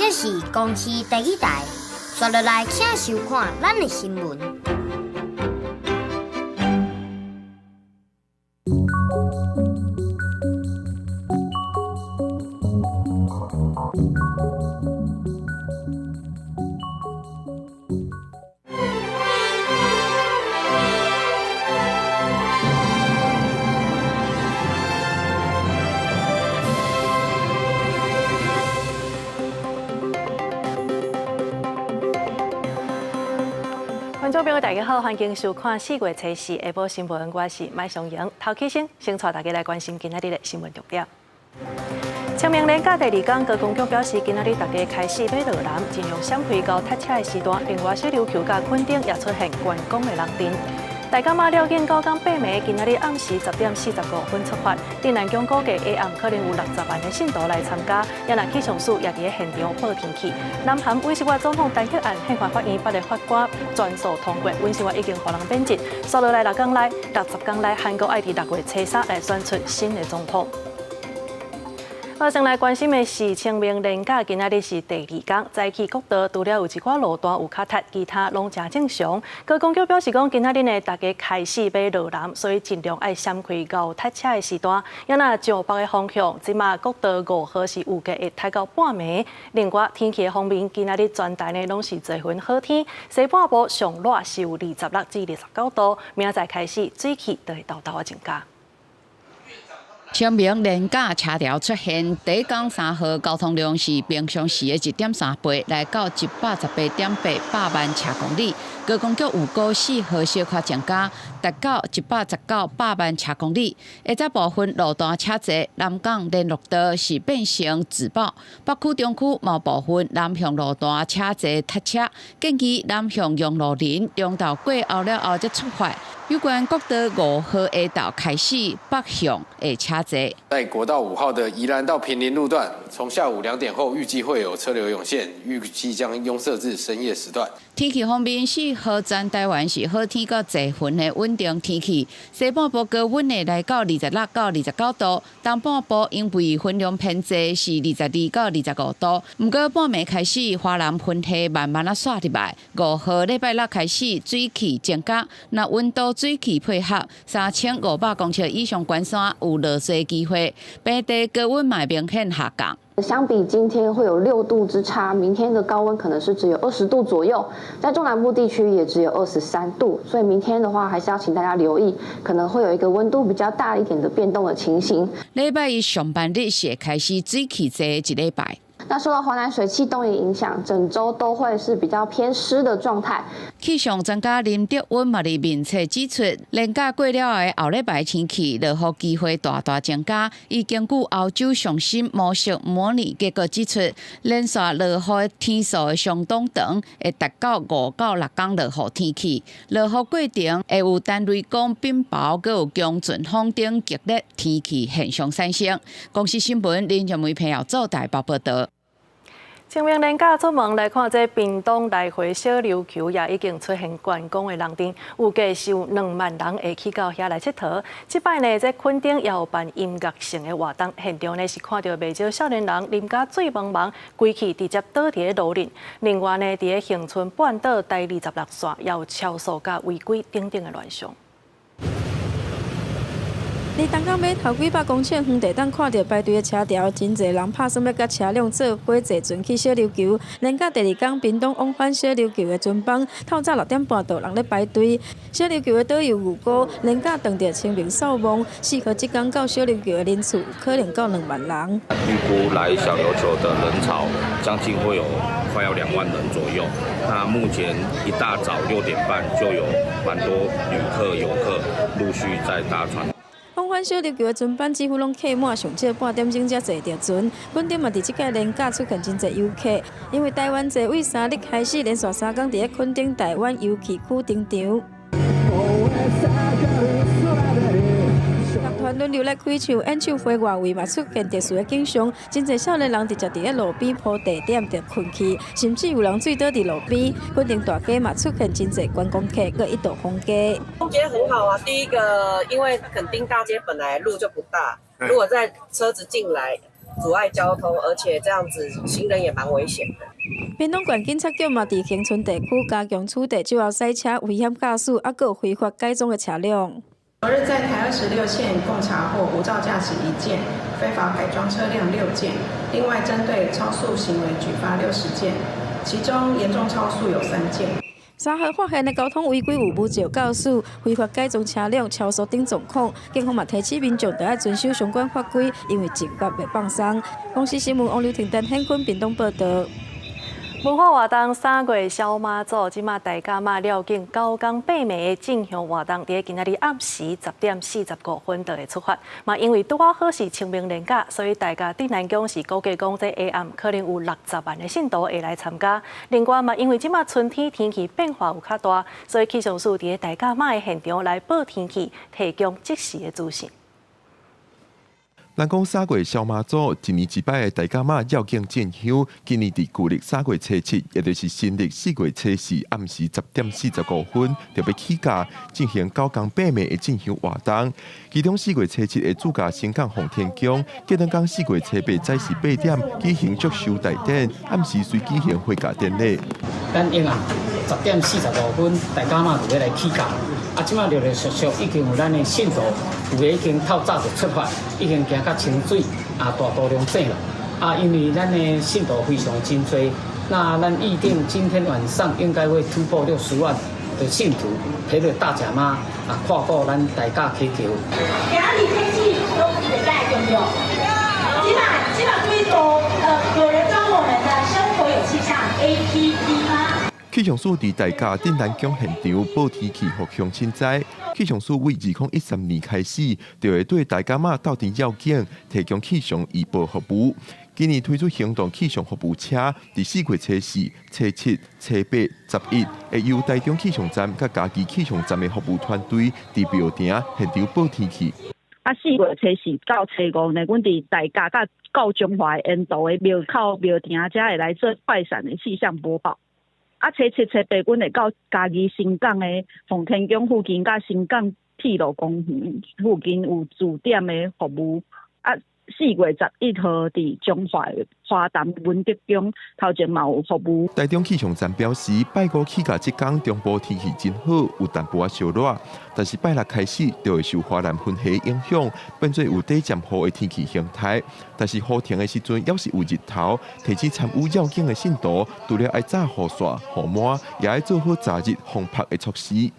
這是公視第二台，紲落來請收看咱的新聞。觀眾朋友，大家好，歡迎收看4月初四下晡新聞，我是麥松瑩。頭起先，先帶大家來關心今仔日的新聞重點。清明連假第二天，高公局表示，今仔日大家開始欲落南，盡量閃開𠢕塞車的時段。另外，小琉球佮墾丁也出現觀光的人陣。大甲媽廖境九工八暝，今仔日暗時10點45分出發。鎮瀾宮估計下暗可能有60萬的信徒來參加。也若氣象署也佇咧現場報天氣。南韓尹錫悅總統彈劾案，憲法法院8个法官全數通過，尹錫悅已經予人免職。紲落來六工內，60工內，韓國愛佇6月初三來選出新的總統。好，先來關心的是清明連假，今仔日是第二天，早起國道除了有一寡路段有較塞，其他攏誠正常。高公局表示講，今仔日呢，大家開始欲落南，所以盡量愛閃開𠢕塞車的時段。也若上北的方向，這馬國道5號是預計會塞到半暝。另外天氣的方面，今仔日全台呢攏是多雲好天，西半部上熱是有26至29度，明仔載開始水汽就會沓沓仔增加。清明連假車潮出現，第一工3號交通量是平常時的1.3倍，來到118.8百萬車公里。高公局預估4號小可增加，達到119百萬車公里。下晝部分路段車濟，南港聯絡道是變成自爆，北區中區某部分南向路段車濟塞車，建議南向楊路林中晝過後了後才出發。有關國道5號下晝開始北向會車濟。在國道5號的宜蘭到坪林路段，從下午2點後預計會有車流湧現，預計將擁塞至深夜時段。天氣方面，4號全台灣是好天閣濟雲的穩定天氣，西半部高溫會來到26到29度，東半部因為雲量偏濟是22到25度。毋過半暝開始，華南雲系慢慢仔徙入來，5號禮拜六開始水汽增加，若溫度水汽配合，3500公尺以上懸山有落雪機會，平地高溫嘛明顯下降。相比今天會有6度之差，明天的高溫可能是只有20度左右，在中南部地區也只有23度，所以明天的話還是要請大家留意，可能會有一個溫度比較大一點的變動的情形。禮拜一上半日是會開始水汽濟一禮拜。那受到華南水汽東移影響，整週都會是比較偏濕的狀態。氣象專家林德溫嘛佇面冊指出，連假過了後的後禮拜天氣落雨機會大大增加。伊根據歐洲上新模式模擬結果指出，連續落雨天數會相當長，會達到5到6工落雨天氣。落雨過程會有單雷公、冰雹，閣有強陣風等激烈天氣現象產生。公視新聞林靜梅朋友做台北報導。清明連假出門來看，這屏東來回小琉球也已經出現觀光的人陣，預計是有2萬人會去到遐來𨑨迌。這擺呢，這墾丁也有辦音樂性的活動，現場呢是看著袂少少年人啉甲醉茫茫，規氣直接倒佇咧路頂。另外呢，佇咧恆春半島台26線也有超速佮違規等等的亂象。佇東港碼頭幾百公尺遠就當看著排隊的車潮，真濟人拍算欲佮車輛做伙坐船去小琉球。連假第二工，屏東往返小琉球的船班，透早6點半就有人咧排隊。小琉球的導遊預估，連假當著清明掃墓，4號這工到小琉球的人次有可能到2萬人。預估來小琉球的人潮將近會有快要2萬人左右。那目前一大早6點半就有蠻多旅客遊客陸續在搭船。往返小琉球的船班幾乎攏客滿，上少半點鐘才坐著船。墾丁嘛佇這屆連假出現真濟遊客，因為台灣坐位3日開始連續3工佇咧墾丁台灣遊憩區登場。樂團輪流來開唱，演唱會外圍嘛出現特殊的景象，真濟少年人直接佇咧路邊鋪地墊就睏去，甚至有人醉倒佇路邊。墾丁大街嘛出現真濟觀光客，閣一道封街。封街很好啊，第一個因為墾丁大街本來路就不大，如果在車子進來，阻礙交通，而且這樣子行人也蠻危險的。屏東縣警察局嘛，佇恆春地區加強處罰酒後駛車、危險駕駛，抑閣有非法改裝的車輛。昨日在台26線共查獲無照駕駛1件，非法改裝車輛6件，另外針對超速行為舉發60件，其中嚴重超速有3件。3號發現的交通違規有無照駕駛、非法改裝車輛、超速等狀況，警方嘛提醒民眾著愛遵守相關法規，因為執法袂放鬆。公視新聞王劉婷、陳顯坤屏東報導。文化活動三月痟媽祖，這馬大甲媽繞境九工八暝的進香活動，佇今仔日暗時10點45分就會出發。嘛，因為拄仔好是清明連假，所以大甲鎮瀾宮是估計講，這下暗可能有60萬的信徒會來參加。另外嘛，因為這馬春天天氣變化有較大，所以氣象署佇大甲媽的現場來報天氣，提供即時的資訊。人講三月痟媽祖，一年一擺的大甲媽繞境進香，今年佇舊曆3月初7，也就是新曆4月初4暗時10點45分，就欲起駕進行九工八暝的進香活動。其中4月初7會駐駕新港奉天宮，隔轉工4月初8早時8點舉行祝壽大典，暗時隨舉行火駕典禮。咱應啊，10點45分，大甲媽就欲來起駕。啊，這馬陸陸續續已經有咱的信徒，有的已經透早就出發，已經行到清水啊大肚龍井了。啊，因為咱的信徒非常真濟，那咱預定今天晚上應該會突破60萬的信徒，陪著大甲媽啊跨過咱大甲溪橋。今仔日天氣都會在對不對？這馬這馬幾度，有人裝我們的生活有氣象 APP 嗎？氣象署佇大甲鎮瀾宮現場報天氣，予鄉親知。氣象署為2013年開始，就會對大甲媽鬥陣繞境提供氣象預報服務。今年推出行動氣象服務車，佇4月初4、初7、初8、11，會由台中氣象站佮嘉義氣象站的服務團隊佇廟埕現場報天氣。啊，4月初4到初5呢，阮佇大甲佮到彰化沿途的廟口廟埕遮會來做快閃的氣象播報。啊，初7、初8，阮會到嘉義新港的奉天宮附近，佮新港鐵路公園附近有駐點的服務。啊，4月11號佇彰化的花壇文德宮頭前嘛有服務。台中氣象站表示，拜五起駕這工中部天氣真好，有淡薄仔燒熱，但是拜六開始就會受華南雲系影響，變做有短暫雨的天氣形態。但是雨停的時陣，猶是有日頭，提醒參與繞境的信徒，除了愛紮雨傘、雨帽，也愛做好遮日防曝的措施。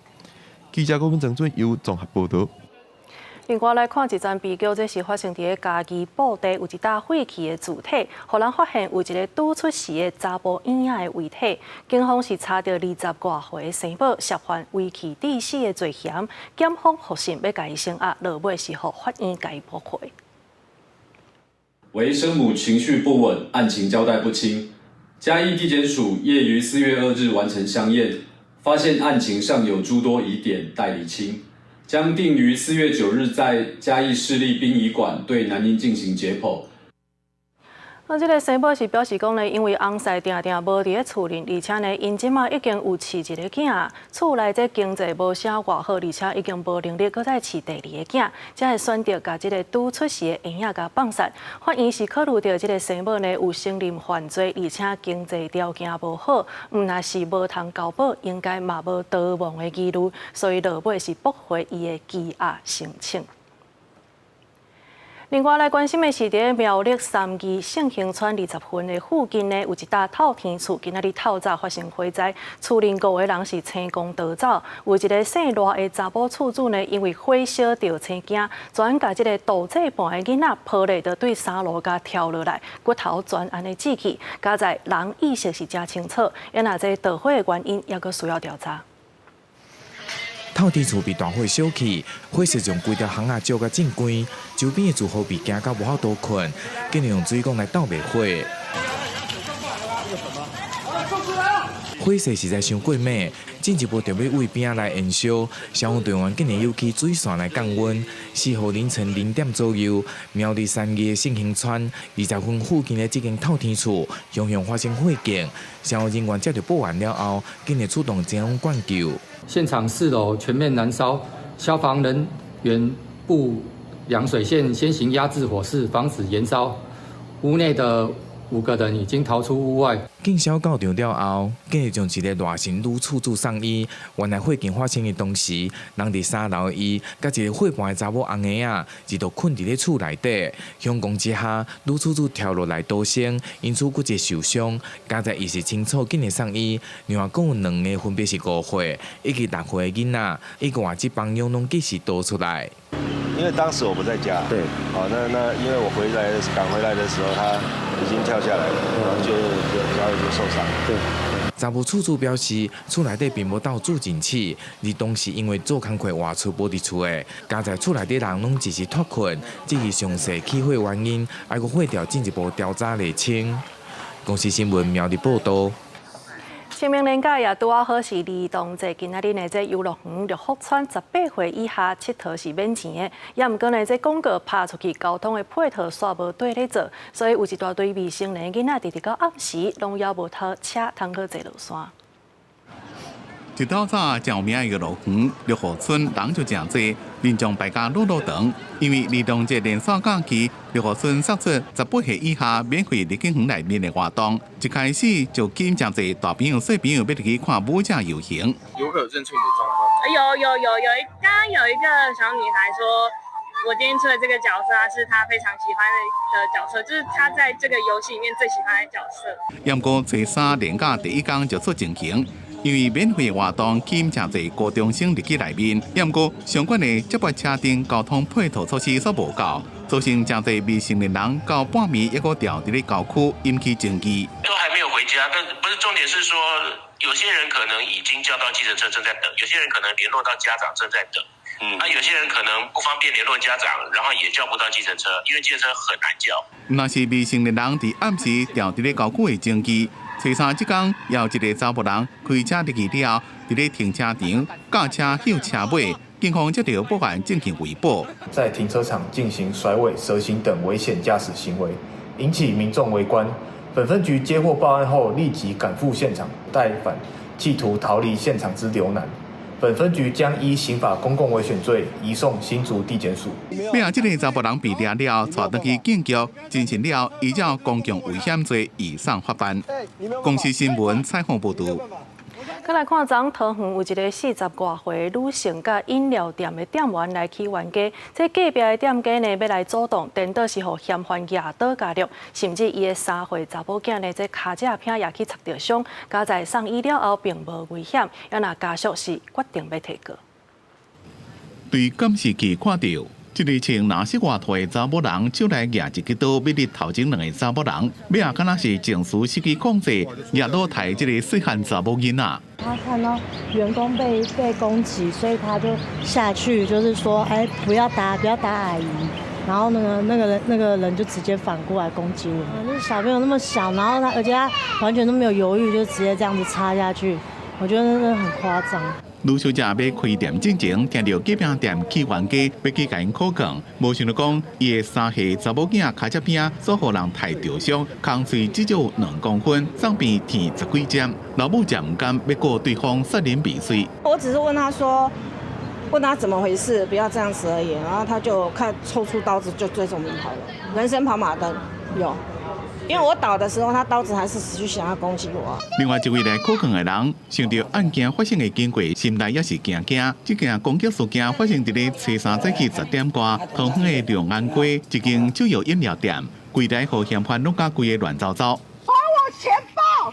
記者郭文鄭俊佑綜合報導。另外來看一樁悲劇，這是發生佇咧嘉義布袋有一搭廢棄的柱體，予人發現有一个拄出世的查埔嬰仔的遺體。警方是查著20外歲的生母涉犯遺棄致死的罪嫌，檢方覆審欲共伊聲押，落尾是予法院共伊駁回。惟生母情緒不穩，案情交代不清。嘉義地檢署業於4月2日完成相驗，發現案情尚有諸多疑點待釐清。將定於4月9日在嘉義市立殯儀館對男嬰進行解剖。啊，這个生母是表示講呢，因為翁婿定定無佇咧厝裡，而且呢，𪜶這馬已經有飼一个囝，厝內這經濟無啥偌好，而且已經無能力閣再飼第二个囝，才會選擇共這个拄出世的嬰仔共放殺。法院是考慮著這个生母呢有承認犯罪，而且經濟條件無好，毋但是無通交保，應該嘛無逃亡的疑慮，所以落尾是駁回伊的羈押申請。另外來關心的是，佇苗栗三義聖興村20分的附近呢，有一搭透天厝，今仔日透早發生火災，厝內五個人是青光逃走。有一个姓賴的查某厝主呢，因為火燒著青驚，全共這个肚歲半的囡仔抱咧，就對三樓共跳落來，骨頭全按呢折去。佳哉人意識是誠清楚，啊若這導火的原因猶閣需要調查。透天厝被大火燒去，火勢將規條巷仔燒甲真規，周邊的住戶被驚到無法度睏，緊用水管來鬥滅火。火勢實在傷過猛，進一步著欲對邊仔來延燒，消防隊員竟然又起水線來降溫。4號凌晨0點左右，苗栗三義的聖興村20分附近的這間透天厝，雄雄發生火警，消防人員接到報案了後，緊急出動前往灌救。現場4樓全面燃燒，消防人員布兩水線先行壓制火勢，防止延燒。屋內的五個人已經逃出屋外。警消到場了後，竟然將一个賴姓女厝主送醫。原來火警發生的當時，人佇三樓的伊，佮一个伙伴的查某翁仔仔，一度睏佇咧厝內底。響光之下，女厝主跳落來逃生，因此閣一個受傷。佳哉意識清楚，緊來送醫。另外，閣有兩个分別是5歲以及6歲的囡仔，以及外籍幫傭攏及時逃出來。因為當時我不在家，對，好，那因為我回來趕回來的時候，他已經跳下來了，然後就腳已經受傷。對。查某厝主表示，厝內底並無鬥注進去，而當時因為做工課外出無佇厝的，佳哉厝內底人攏一時脫困，至於詳細起火原因，愛閣火調進一步調查釐清。公視新聞苗栗報道。清明連假也拄仔好是兒童節，今仔日呢，這遊樂園六福村18歲以下𨑨迌是免錢的，也毋過呢，這廣告拍出去，交通的配套煞無綴咧做，所以有一大堆未成年囡仔，直直到暗時攏猶無頭車通去坐落山。一透早誠有名的遊樂園六福村人就誠濟，民眾排甲路路長。因為兒童節連續假期，六福村釋出18歲以下免費入境園內面的活動，一開始就吸引誠濟大朋友、細朋友欲入去看舞者遊行。遊客有認出你的裝扮嗎？有有有有一，剛剛有一個小女孩說，我今天出的這個角色是她非常喜歡的角色，就是她在這個遊戲裡面最喜歡的角色。毋過初三連假第一工就出情形。因為免費活動吸引誠濟高中生入去內面，毋過相關的接駁車陣交通配套措施煞無夠，造成誠濟未成年人到半暝猶閣牢佇咧郊區引起爭議。都還沒有回家，但不是重點是說，有些人可能已經叫到計程車正在等，有些人可能聯絡到家長正在等，啊，有些人可能不方便聯絡家長，然後也叫不到計程車，因為計程車很難叫。若是未成年人佇暗時牢佇咧郊區的爭議。初三這工，有一个查埔人開車入去了後，佇咧停車場駕車向車尾，警方接著報案進行圍捕。在停車場進行甩尾、蛇行等危險駕駛行為，引起民眾圍觀。本分局接獲報案後，立即趕赴現場帶返企圖逃離現場之劉男。本分局將依刑法公共危險罪移送新竹地檢署。尾仔這个查埔人被抓了，帶轉去警局偵訊了，依照公共危險罪移送法辦。公視新聞採訪報導。閣來看，昨桃園有一个40外歲女性，佮飲料店的店員來起冤家。這隔壁的店家呢，欲來阻擋，顛倒是予嫌犯舉刀共掠，甚至伊的3歲查某囝呢，這跤脊餅也去擦著傷。佳哉送醫了後並無危險，也若家屬是決定欲提告。對監視器看著，這个穿藍色外套的查某人手內舉一支刀，欲掠頭前兩个查某人，尾仔敢若是情緒失去控制，舉刀刣這个細漢查某囡仔。他看到員工被攻擊，所以他就下去，就是說，哎，不要打，不要打阿姨。然後那個人就直接反過來攻擊我。那小朋友那麼小，然後他而且他完全都沒有猶豫，就直接這樣子插下去，我覺得真的很誇張。盧小姐欲開店進前，聽著隔壁店起冤家，欲去共𪜶討論，無想著講伊的3歲查某囝跤脊餅煞予人刣著傷，空喙至少有2公分，送病添十幾針，老母誠毋甘，欲告對方殺人未遂。我只是問他說，問他怎麼回事，不要這樣子而已，然後他就看抽出刀子就追着我們跑了，人生跑馬燈有。因為我倒的時候，他刀子還是持續想要攻擊我。另外一位來討論的人，想著案件發生的經過，心內也是驚驚。這件攻擊事件發生佇咧初三早起10點外，桃園的長安街一間酒藥飲料店，櫃台予嫌犯弄甲規个亂糟糟。還我錢包！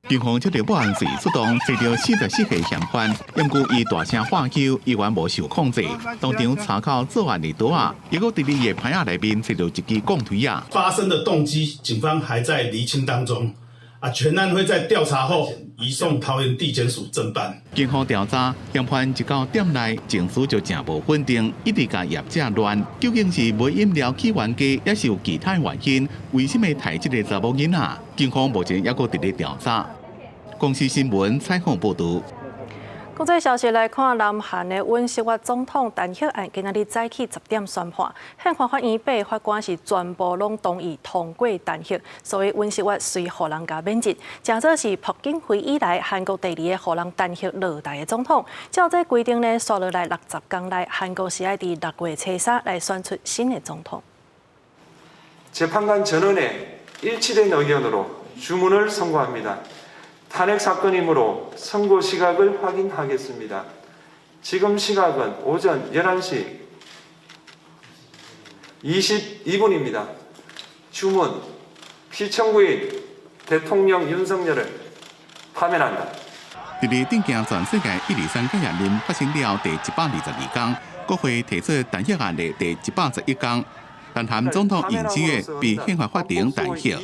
警方接著報案時出動，逮著44歲嫌犯，毋過伊大聲喝叫，依然無受控制，當場查扣作案的刀仔，猶閣佇伊的袋仔內面揣著一支鋼錘仔。發生的動機，警方還在釐清當中。啊，全案會在調查後移送桃園地檢署偵辦。警方調查，嫌犯一到店內，情緒就誠無穩定，一直共業者亂。究竟是買飲料起冤家，抑是有其他原因？為什麼刣這个查某囡仔？警方目前猶閣佇咧調查。公視新聞採訪報導。國際消息來看，南韓的尹錫悅總統彈劾案今仔日早起10點宣判，憲法法院八个法官是全部攏同意通過彈劾，所以尹錫悅隨予人共免職，誠做是朴槿惠以來韓國第二個予人彈劾落台的總統。照這規定呢，紲落來60工內，韓國是愛佇6月初三來選出新的總統。 재판관 전원의 일치된 의견으로 주문을 선고합니다. 탄핵 사건이므로 선고 시각을 확인하겠습니다. 지금 시각은 오전 11시 22분입니다. 주문 피청구인 대통령 윤석열을 파면한다. 佇咧震驚全世界一二三解嚴令發生了第122天，國會提出彈劾案的第111天，南韓總統尹錫悅被憲法法庭彈劾，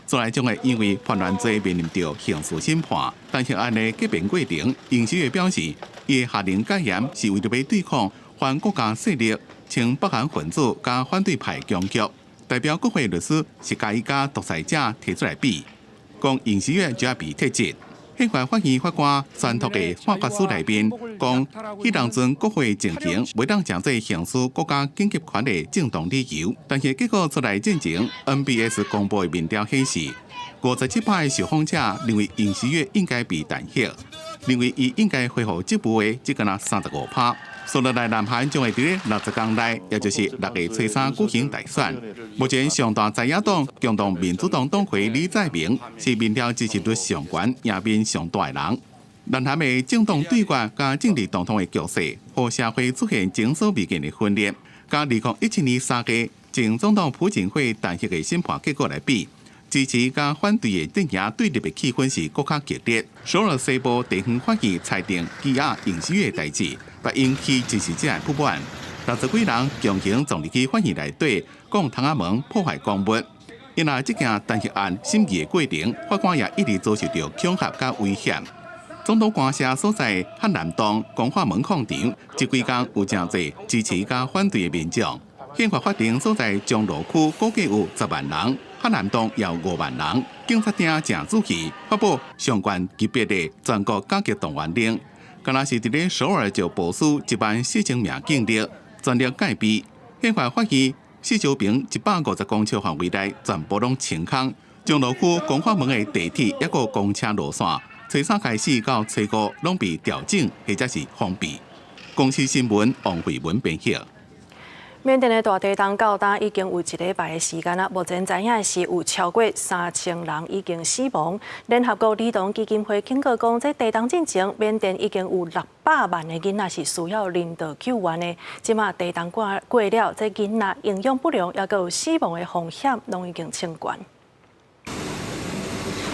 再來將會因為叛亂罪面臨著刑事審判。彈劾案的結辯過程，尹錫悅表示，伊下令戒嚴是為著欲對抗反國家勢力，稱北韓分子佮反對派攻擊。代表國會律師是共伊佮獨裁者提出來比，講尹錫悅就愛被撤職。憲法法院法官宣讀的判決書內面講，彼當陣國會情形袂當成做行使國家緊急權的正當理由。但是結果出來進前，NBS 公布的民調顯示，57%的受訪者認為尹錫悅應該被彈劾，認為伊應該恢復職務的只敢若35%。紲落來，南韓將會佇咧60天內，也就是6月初3舉行大選。目前上大在野黨共同民主黨黨魁李在明是民調支持率上懸、贏面上大的人。南韓的政黨對決佮政治動盪的局勢，予社會出現前所未見的分裂。佮2017年3月前總統朴槿惠彈劾的審判結果來比，支持佮反對的陣營對立的氣氛是閣較激烈。首爾西部地方法院裁定羈押尹錫悅的代誌，欲引起支持者的不滿。60幾人強行撞入去法院內底，講窗仔門破壞公物。因為這件彈劾案審議的過程，法官也一直遭受著恐嚇佮威脅。總統官舍所在漢南洞光化門廣場，這幾工有誠濟支持佮反對的民眾。憲法法庭所在鍾羅區估計有10萬人，漢南洞也有5萬人。警察廳誠注意發布上懸級別的全國緊急動員令，敢若是佇咧首爾就部署1萬4千名警力，全力戒備。憲法法院四周邊150公尺範圍內全部攏清空。鍾羅區光化門的地鐵抑閣公車路線，初三開始到初五攏被調整或者是封閉。公視新聞王慧文編譯。緬甸的大地震到今已經有一禮拜的時間啦，目前知影的是有超過3000人已經死亡。聯合國兒童基金會警告講，這地震進前，緬甸已經有600萬的囡仔是需要人道救援的。這馬地震過過了，這囡仔營養不良，抑閣有死亡的風險，攏已經升懸。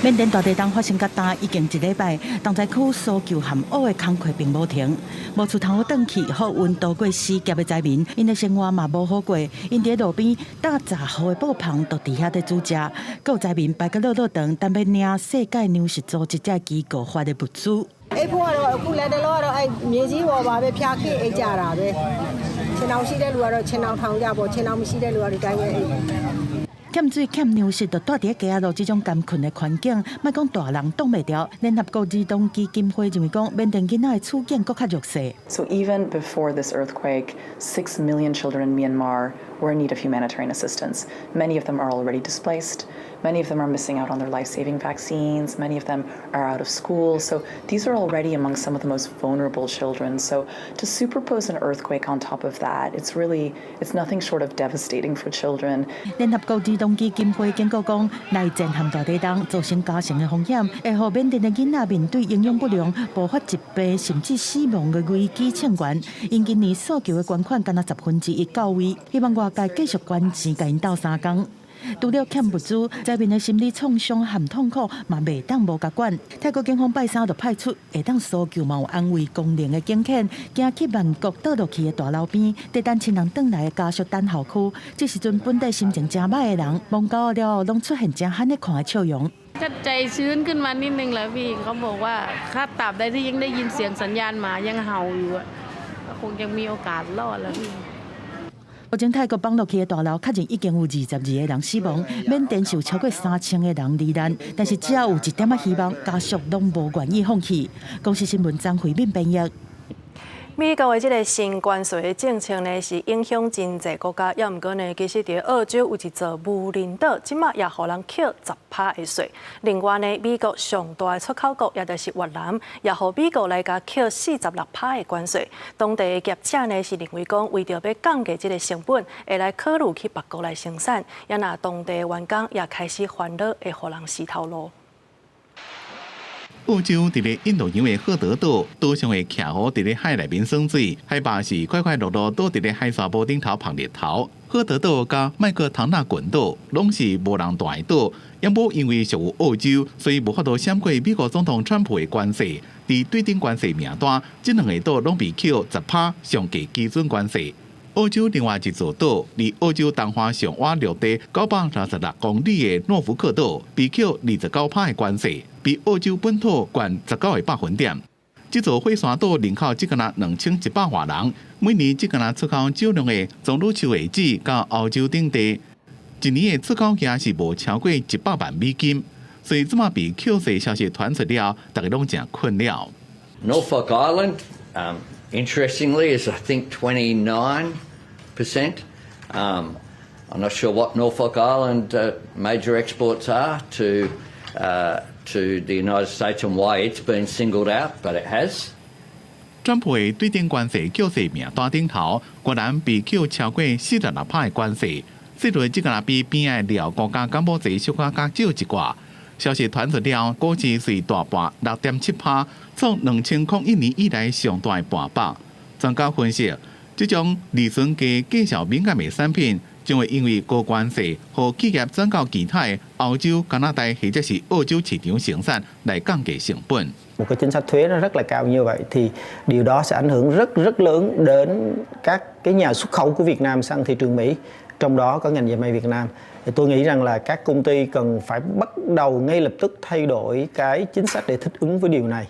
緬甸大地震發生到今已經一禮拜，重災區搜救和挖的工課並無停，無厝通好轉去，予𪜶渡過死劫的災民，𪜶的生活嘛無好過，𪜶佇路邊搭紮雨的布棚，就佇遐咧煮食。閣有災民排甲落落長，等欲領世界糧食組織這機構發的物資。 အိပ်ဖို့ကတော့အခုလက်တလောကတော့အဲမြေကြီးပေါ်ပါပဲဖြာခစ်အိပ်ကြတာပဲခြင်ထောင်ရှိတဲ့လူကတော့ခြင်ထောင်ထောင်ကြပေါ့ခြင်ထောင်မရှိတဲ့လူကဒီတိုင်းပဲအိပ် 欠水欠糧食，就蹛佇咧街仔路這種艱困的環境，莫講大人擋袂牢。聯合國兒童基金會認為講，緬甸囡仔的處境閣較弱勢。 So even before this earthquake, 6 million children in Myanmar were in need of humanitarian assistance. Many of them are already displaced. Many of them are missing out on their life-saving vaccines. Many of them are out of school. So these are already among some of the most vulnerable children. So to superpose an earthquake on top of that, it's nothing short of devastating for children. 聯合國兒童基金會警告講，內戰和大地震造成加成的風險，會予緬甸的囡仔面對營養不良、暴發疾病甚至死亡的危機衝懸。𪜶今年訴求的捐款干焦1/10到位，希望外界繼續捐錢，共𪜶鬥相共。除了欠物資，災民的心理創傷和痛苦嘛袂當無共管。泰國警方拜三就派出會當搜救嘛有安慰功能的警犬，行去曼谷倒落去的大樓邊，佇等親人轉來的家屬等候區。這時陣本底心情誠䆀的人，摸狗了後，攏出現誠罕咧看的笑容。 ก็ใจชื้นขึ้นมานิดนึงแล้วพี่เขาบอกว่าถ้าตราบใดที่ยังได้ยินเสียงสัญญาณหมายังเห่าอยู่อะก็คงยังมีโอกาสรอดแล้วพี่ 目前泰國崩落去的大樓確認已經有22個人死亡，緬甸是有超過3000個人罹難，但是只要有一點仔希望，家屬攏無願意放棄。公視新聞張惠敏編譯。美國的這个新關稅的政策呢，是影響真濟國家。猶毋過呢，其實佇澳洲有一座無人島，這馬也予人扣10趴的稅。另外呢，美國上大的出口國，也就是越南，也予美國來共扣46趴的關稅。當地的業者呢，是認為講，為著欲降低這个成本，會來考慮去別國來生產。也若當地的員工也開始煩惱，會予人死頭路。澳洲佇咧印度洋的赫德島島上的徛湖佇咧海內面耍水，海霸是快快樂樂倒佇咧海沙埔頂頭曝日頭。赫德島佮麥克唐納群島攏是無人蹛的島，猶無因為屬於澳洲，所以無法度閃過美國總統川普的關稅。佇對等關稅名單，這兩個島攏被扣10趴上低基準關稅。澳洲另外一座島，離澳洲東岸上倚陸地966公里的諾福克島，被扣29趴的關稅，比澳洲本土懸19個百分點。這座火山島人口只敢若2100外人，每年只敢若出口少量的棕櫚樹的籽到歐洲等地，一年的出口額是無超過100萬美金，所以這馬被扣稅消息傳出了，大家攏誠困擾。 Norfolk Island, interestingly, is I think 29%. I'm not sure what Norfolk Island major exports are to the United States and why it's been singled out, but it has. 川普的對等關稅扣稅名單頂頭，越南被扣超過46趴的關稅，這類這個比邊仔寮國佮柬埔寨小可較少一寡。消息傳出了，股市隨大跌6.7趴，創2001年以來上大的跌幅。專家分析，這種利潤低、價數敏感的產品，將會因為高關稅，予企業轉到其他的歐洲、加拿大或者是澳洲市場生產來降低成本。 Một cái chính sách thuế nó rất là cao như vậy thì điều đó sẽ ảnh hưởng rất rất lớn đến các cái nhà xuất khẩu của Việt Nam sang thị trường Mỹ, trong đó có ngành dệt may Việt Nam. Thì tôi nghĩ rằng là các công ty cần phải bắt đầu ngay lập tức thay đổi cái chính sách để thích ứng với điều này.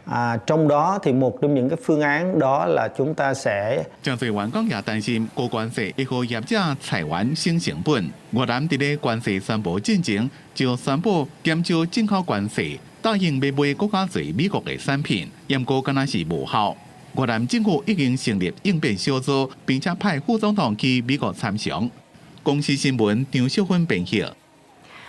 À, trong đó thì một trong những cái phương án đó là chúng ta sẽ 誠濟員工也擔心高關稅會予業者裁員省成本。越南佇咧關稅宣布進前就宣布減少進口關稅，答應欲賣閣較濟美國的產品，毋過敢若是無效。越南政府已經成立應變小組，並且派副總統去美國參詳。公視新聞張秀芬編譯。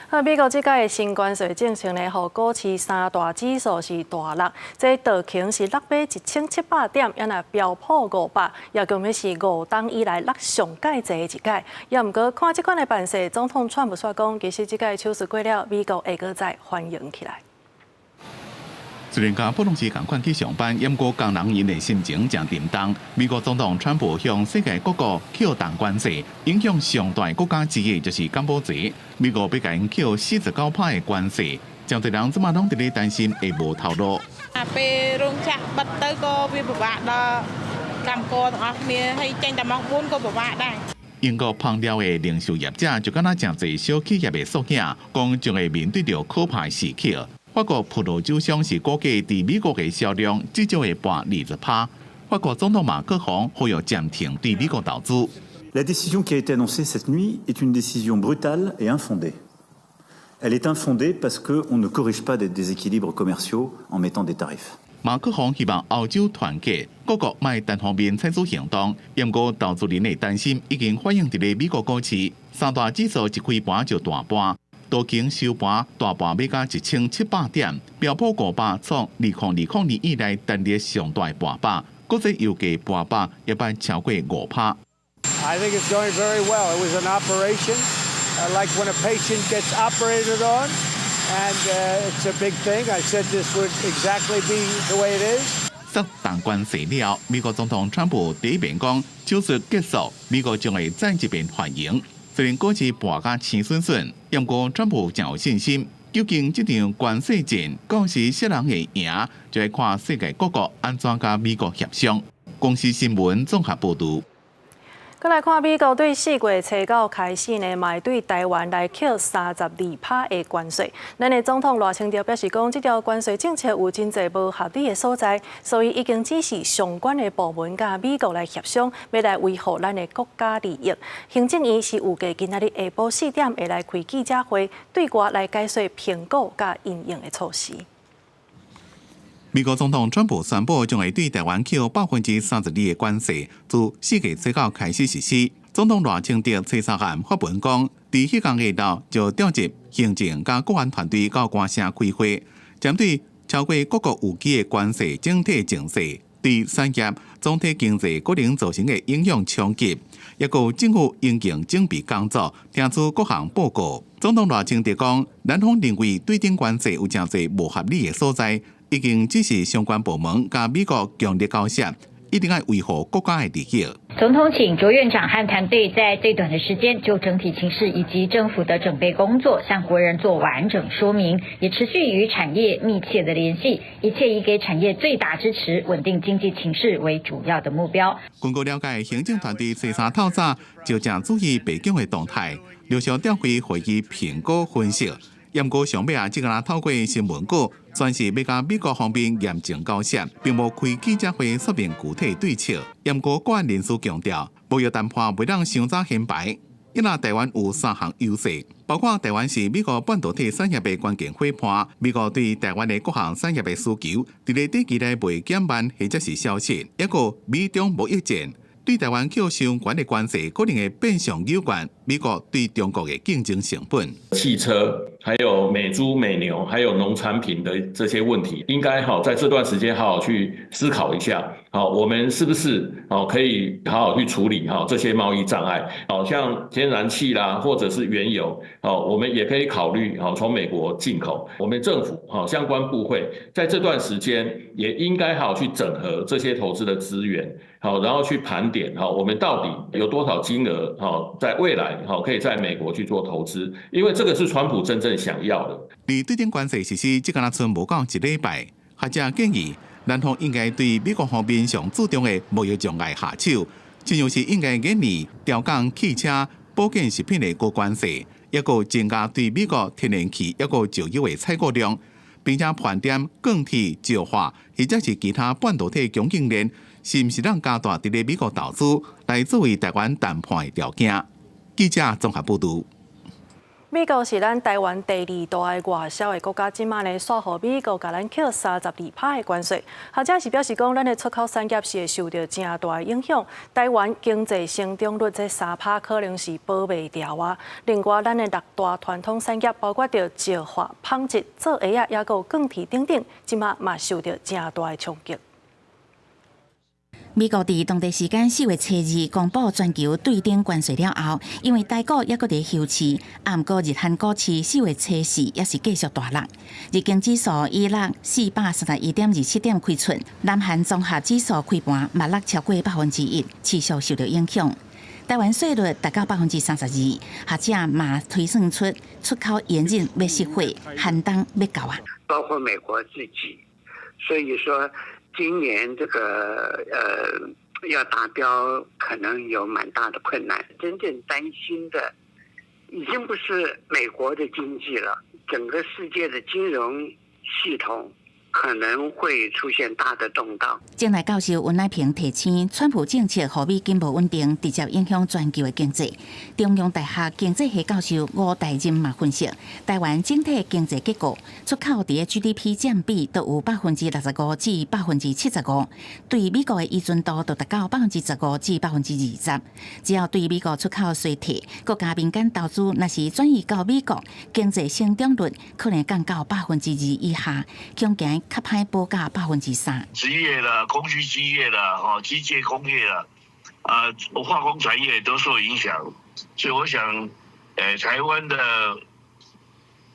好，美國這擺的新關稅政策呢，予股市三大指數是大落，這道瓊是落欲1700點，也若標普500，也講欲是5冬以來落上蓋濟的一擺。猶毋過看這款的辦勢，總統川普煞講，其實這擺手術過了，美國會閣再繁榮起來。雖然佮普通時仝款去上班，毋過工人𪜶的心情誠沉重。美國總統川普向世界各國扣重關稅，影響上大國家之一就是柬埔寨。美國欲共𪜶扣49趴的關稅，誠濟人這馬攏佇咧擔心會無頭路。 ពេលរោងចក្របិទទៅក៏វាពិបាកដល់កម្មករទាំងអស់គ្នាហើយចេញតែម៉ោង4ក៏ពិបាកដែរ英國芳料的零售業者就敢若誠濟小企業的縮影，講將會面對著可怕的時刻。法國葡萄酒商是估計佇美國的銷量至少會跌20趴。法國總統馬克宏呼籲暫停對美國投資。 La décision qui a été annoncée cette nuit est une décision brutale et infondée. Elle est infondée parce qu'on ne corrige pas des déséquilibres commerciaux en mettant des tarifs. 馬克宏希望歐洲團結，各國莫單方面採取行動。毋過投資人的擔心已經反映佇咧美國股市，三大指數一開盤就大跌。道瓊收盤大跌欲到1700點，標普500創2020年以來單日上大跌幅，國際油價跌幅也捌超過5趴。 I think it's going very well. It was an operation, like when a patient gets operated on, and it's a big thing. I said this would exactly be the way it is. 設重關稅了，美國總統川普第一遍講，手術結束，美國將會再一遍繁榮。雖然股市盤甲青筍筍，毋過川普誠有信心。究竟這場關稅戰到時啥人會贏，就愛看世界各國按怎佮美國協商。公視新聞綜合報導。閣來看美國對4月初9開始呢，嘛會對台灣來扣32趴的關稅。咱的總統賴清德表示講，這條關稅政策有真濟無合理的所在，所以已經指示相關的部門佮美國來協商，欲來維護咱的國家利益。行政院是預計今仔日下晡4點會來開記者會，對外來解說評估佮因應的措施。美國總統川普宣布將會對台灣扣32%的關稅，自4月7號開始實施。總統賴清德初三暗發文講，佇彼工下晝就調集行政佮國安團隊到關城開會，針對超過各國預期的關稅整體情勢，對產業、總體經濟可能造成的影響衝擊，抑閣政府應變準備工作，聽取各項報告。總統賴清德講，咱方認為對等關稅有誠濟無合理的所在，已經指示相關部門佮美國強力交涉，一定愛維護國家的利益。總統請卓院長和團隊在最短的時間就整體情勢以及政府的準備工作向國人做完整說明，也持續與產業密切的聯繫，一切以給產業最大支持、穩定經濟情勢為主要的目標。根據了解，行政團隊初三透早就誠注意白宮的動態，陸續調開會議評估分析。毋過上尾啊，只敢透過新聞稿，宣示欲佮美國方面嚴正交涉，並無開記者會說明具體對策。毋過國安人士強調，貿易談判袂當傷早掀牌。因為台灣有三項優勢，包括台灣是美國半導體產業的關鍵夥伴，美國對台灣的各項產業的需求，佇咧短期內袂減慢或者是消失，抑閣美中貿易戰對台灣扣傷懸的關稅，可能會變相有關美國對中國的競爭成本。汽車、還有美豬、美牛，還有農產品的這些問題，應該好在這段時間好好去思考一下。好，我們是不是哦可以好好去處理哈這些貿易障礙？好像天然氣啦，或者是原油，哦，我們也可以考慮好從美國進口。我們政府好相關部會在這段時間也應該好去整合這些投資的資源，好，然後去盤點哈，我們到底有多少金額哈，在未來哈可以在美國去做投資？因為這個是川普真正想要的。佇對等關稅實施，這敢若賰無夠一禮拜，學者建議，咱方應該對美國方面上注重的貿易障礙下手，親像是應該研擬調降汽車、保健食品的高關稅，抑閣增加對美國天然氣抑閣石油的採購量，並且盤點鋼鐵、石化或者是其他半導體供應鏈，是毋是通加大佇咧美國投資，來作為台灣談判的條件。記者綜合報導。美國是咱台灣第二大的外銷的國家，這馬呢，煞予美國共咱扣32%的關稅。學者是表示講，咱的出口產業是會受著誠大的影響。台灣經濟成長率這3%可能是保袂牢啊。另外，咱的六大傳統產業，包括著石化、紡織、做鞋仔，抑閣鋼鐵等等，這馬嘛受著誠大的衝擊。美國佇當地時間4月初2公布全球對等關稅了後，因為台股猶閣佇休市，啊，毋過日韓股市4月初4也是繼續大落。日經指數以落431.27點開出，南韓綜合指數開盤嘛落超過1%，持續受到影響。台灣稅率達到32%，學者嘛推算出出口嚴陣欲熄火，寒冬欲到啊！包括美國自己，所以說，今年這個要達標，可能有蠻大的困難。真正擔心的已經不是美國的經濟了，整個世界的金融系統可能會出現大的動盪。政大教授溫乃平提醒，川普政策予美金無穩定，直接影響全球的經濟。中央大學經濟系教授吳大任嘛分析，台灣整體經濟結構出口佇 GDP 佔比都有65%至75%，對美國的依存度就達到15%至20%。只要對美國出口衰退，閣加民間投資若是轉移到美國，經濟成長率可能降到2%以下，恐驚較歹保到3%。職業啦，工具機業啦，吼，機械工業啦，啊，化工產業都受影響，所以我想，台灣的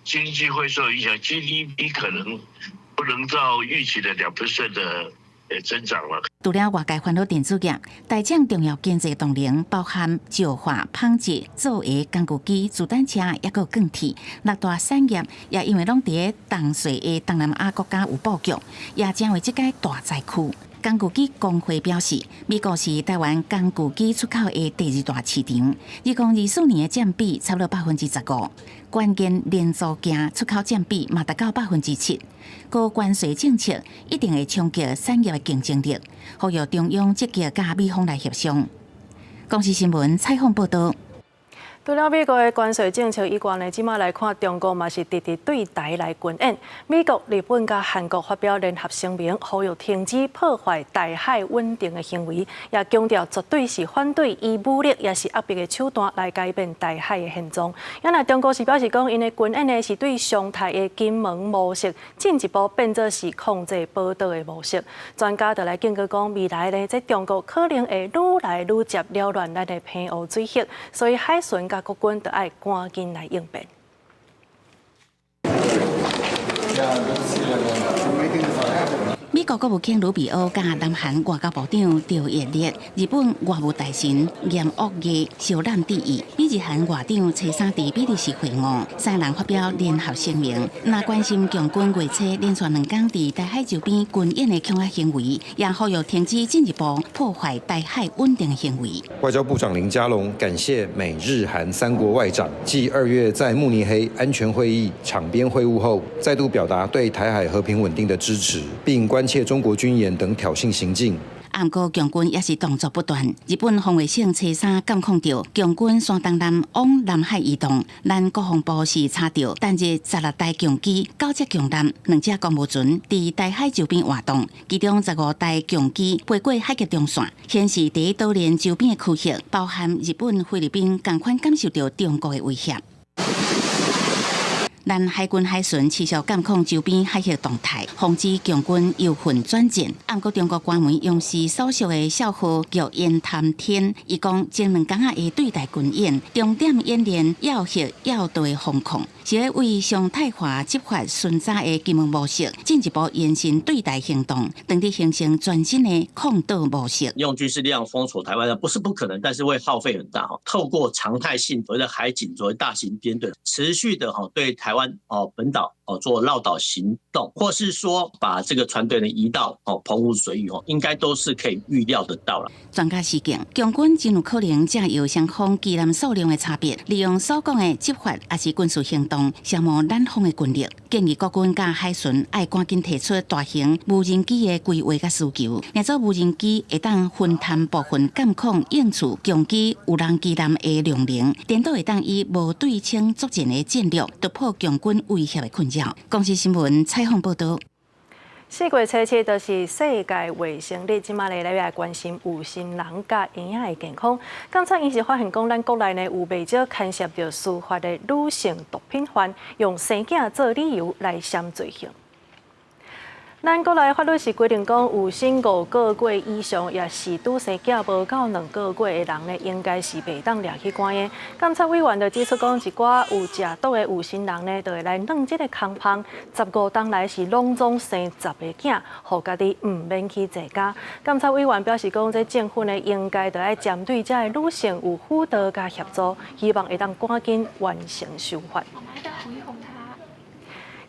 經濟會受影響，GDP 可能不能到預期的2% 的增長了。除了外界煩惱電子業，台廠重要經濟動能包含石化、紡織、做鞋、工具機、自動車，抑閣鋼鐵六大產業，也因為攏佇重稅的東南亞國家有布局，也成為這個大災區。工具機公會表示，美國是台灣工具機出口的第二大市場，2024年的佔比差不多15%，關鍵零組件出口佔比嘛達到7%。高關稅政策一定會衝擊產業的競爭力，呼籲中央積極佮美方來協商。公視新聞採訪報導。除了美國的關稅政策以外呢，這馬來看中國嘛是直直對台來軍演。美國、日本佮韓國發表聯合聲明，呼籲停止破壞台海穩定的行為，也強調絕對是反對以武力抑是壓迫的手段來改變台海的現狀。啊若中國是表示講，𪜶的軍演呢是對常態的金門模式進一步變做是控制寶島的模式。專家就來警告講，未來呢，這中國可能會愈來愈捷擾亂咱的澎湖水域，所以海巡佮國軍就愛趕緊來應變。美國國務卿魯比歐佮南韓外交部長趙葉烈、日本外務大臣岩屋毅相攬致意，美日韓外長初三佇比利時會晤，三人發表聯合聲明，若關心共軍月初連續兩工佇台海周邊軍演的恐嚇行為，也呼籲停止進一步破壞台海穩定的行為。外交部長林佳龍感謝美日韓三國外長，繼2月在慕尼黑安全會議場邊會晤後，再度表達對台海和平穩定的支持，並關切中國軍演等挑釁行徑。毋過共軍也是動作不斷。日本防衛省初三監控著共軍山東艦往南海移動，咱國防部是查著單日16台共機、9隻共艦、2隻公務船佇台海周邊活動，其中15台共機飛過海峽中線，顯示佇島鏈周邊的區域，包含日本、菲律賓，仝款感受著中國的威脅。咱海軍海巡持續監控周邊海域動態，防止共軍由混轉戰。毋過中國官媒央視所屬的小號叫言談天，伊講前兩工仔會對台軍演，重點演練要核要導的防控，是咧為常態化執法巡查的金門模式，進一步延伸對台行動，當地形成全新的控島模式。用軍事力量封鎖台灣，不是不可能，但是會耗費很大。透過常態性所謂的海警，所謂大型編隊，持續的對台灣本島做繞島行動，或是說把這個船隊呢移到澎湖水域應該都是可以預料得到啦。專家示警，共軍真有可能藉由雙方機艦數量的差別，利用所講的執法抑是軍事行動，消磨咱方的軍力。建議國軍佮海巡愛趕緊提出大型無人機的規劃佮需求，若做無人機會當分擔部分監控應處共機無人機艦的量能，顛倒會當以無對稱作戰的戰略突破共軍威脅的困擾。公視新聞採訪報導。4月初七就是世界衛生日，這馬咧來關心有心人佮嬰仔的健康。剛才𪜶是發現講，咱國內呢有袂少牽涉著司法的女性毒品犯，用生囝做理由來閃罪行。咱國內法律是規定講，有生5個月以上，抑是拄生囝無夠2個月的人呢，應該是袂當掠去關的。監察委員就指出講，一寡有食毒的有心人呢，就會來弄這个空縫，15冬來是攏總生10個囝，予家己毋免去坐監。監察委員表示講，這政府呢應該著愛針對這个女性有輔導佮協助，希望會當趕緊完成修法。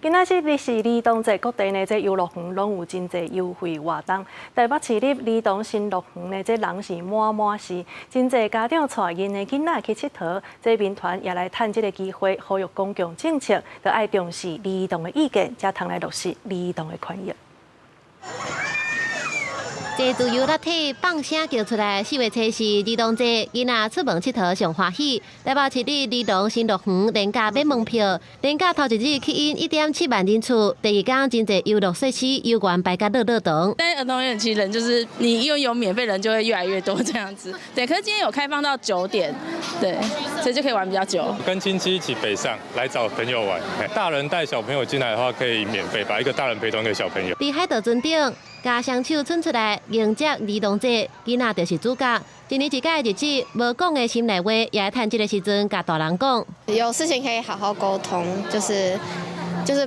今仔日是兒童節，各地呢這遊樂園攏有真濟優惠活動。台北市立兒童新樂園呢，這人是滿滿是，真濟家長帶𪜶的囡仔去𨑨迌。這民團也來趁這个機會，呼籲公共政策，著愛重視兒童的意見，才通來落實兒童的權益。這自由落體放聲叫出來，4月初四兒童節，囡仔出門𨑨迌上歡喜。台北市立兒童新樂園連假免門票，連假頭一日吸引1.7萬人次，第二天真濟遊樂設施遊園排甲熱熱長。但兒童園其實人就是你因為有免費人就會越來越多這樣子，對。可是今天有開放到9點，對，所以就可以玩比較久。跟親戚一起北上來找朋友玩，大人帶小朋友進來的話可以免費，把一個大人陪同一個小朋友。佇海盜船頂，共雙手伸出來迎接兒童節，囡仔就是主角。一年一屆日子，無講的心內話，也會趁這个時陣共大人講。有事情可以好好溝通，就是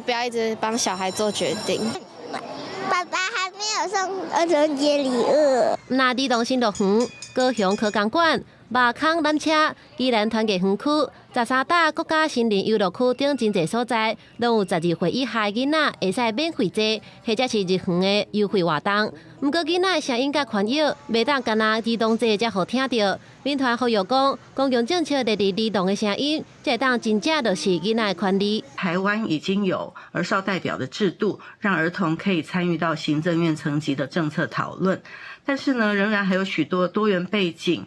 不要一直幫小孩做決定。爸爸還沒有送兒童節禮物。那兒童新樂園、高雄科工館、馬空纜車、宜蘭團結園區、13搭國家森林遊樂區等真濟所在，攏有12歲以下囡仔會使免費坐，或者是入園的優惠活動。毋過囡仔的聲音佮權益，袂當干焦兒童節才予聽著。民團呼籲講，公共政策列入兒童的聲音，才會當真正落實囡仔的權利。台灣已經有兒少代表的制度，讓兒童可以參與到行政院層級的政策討論。但是呢，仍然還有許多多元背景，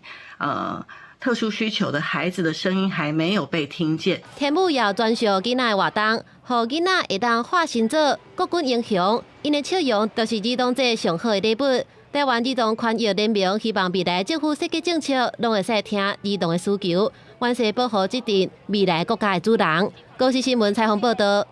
特殊需求的孩子的聲音還沒有被聽見。天母也有專屬囡仔的活動，予囡仔會當化身做國軍英雄，𪜶的笑容就是兒童節上好的禮物。台灣兒童權益聯盟希望未來政府設計政策，攏會使聽兒童的需求，完善保護這陣未來國家的主人。公視新聞採訪報導。